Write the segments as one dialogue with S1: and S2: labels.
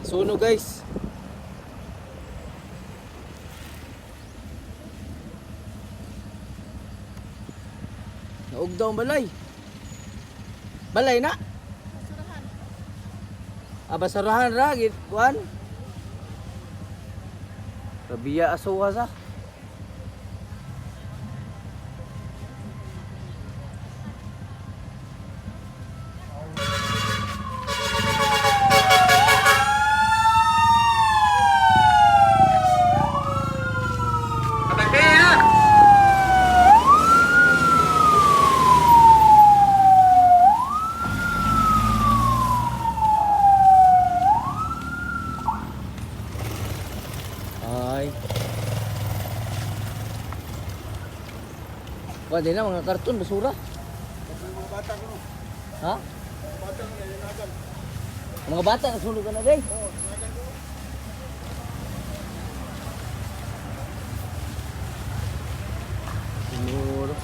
S1: Sunog, guys. Naugdaw ang balay. Balay na. Ah, basurahan ra gid kuan. Rabiya asuha sa. Ay. Kuan din na mga karton basura.
S2: Mga bata ko no.
S1: Ha?
S2: Mga bata ko nilinagan.
S1: Mga bata nasunog na day.
S2: Oo, nilinagan ko.
S1: Siguro.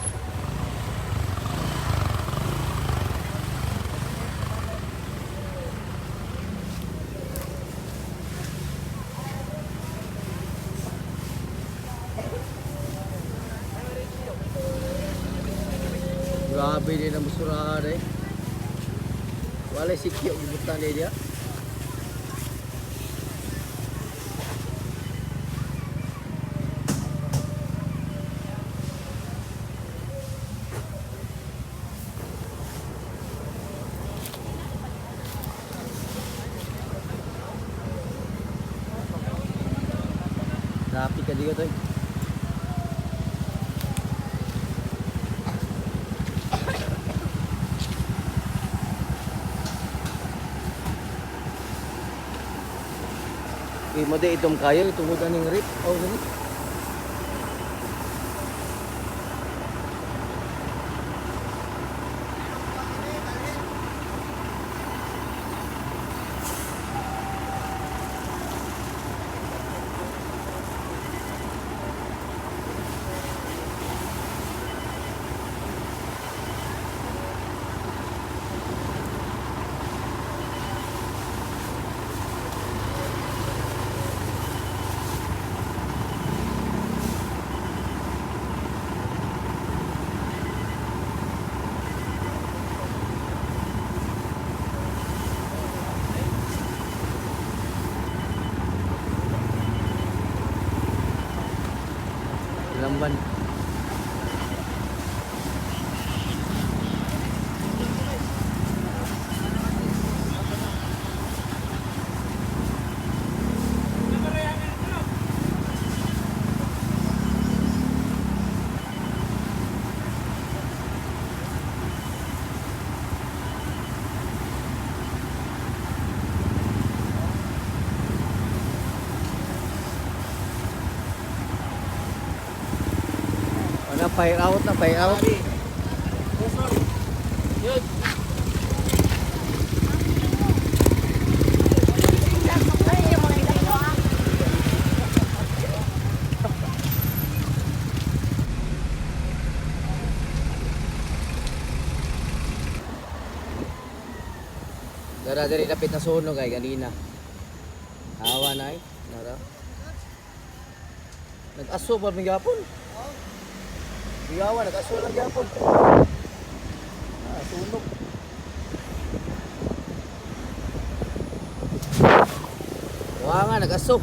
S1: Grabe din ang basurahan eh. Walay sikyo gibutan dia. Traffic ka dito eh. Imo di itom kayo tungod aning rip. Oh, gani. Lamban. Ano, fire out na, fire out. Dara diri lapit na sunog ay ganina. Awa na ay. Nara. Nag-aso ba mi gapon? Biyawa nag-aso lang gyapon. Ah, sunog. Wa nga nag-aso.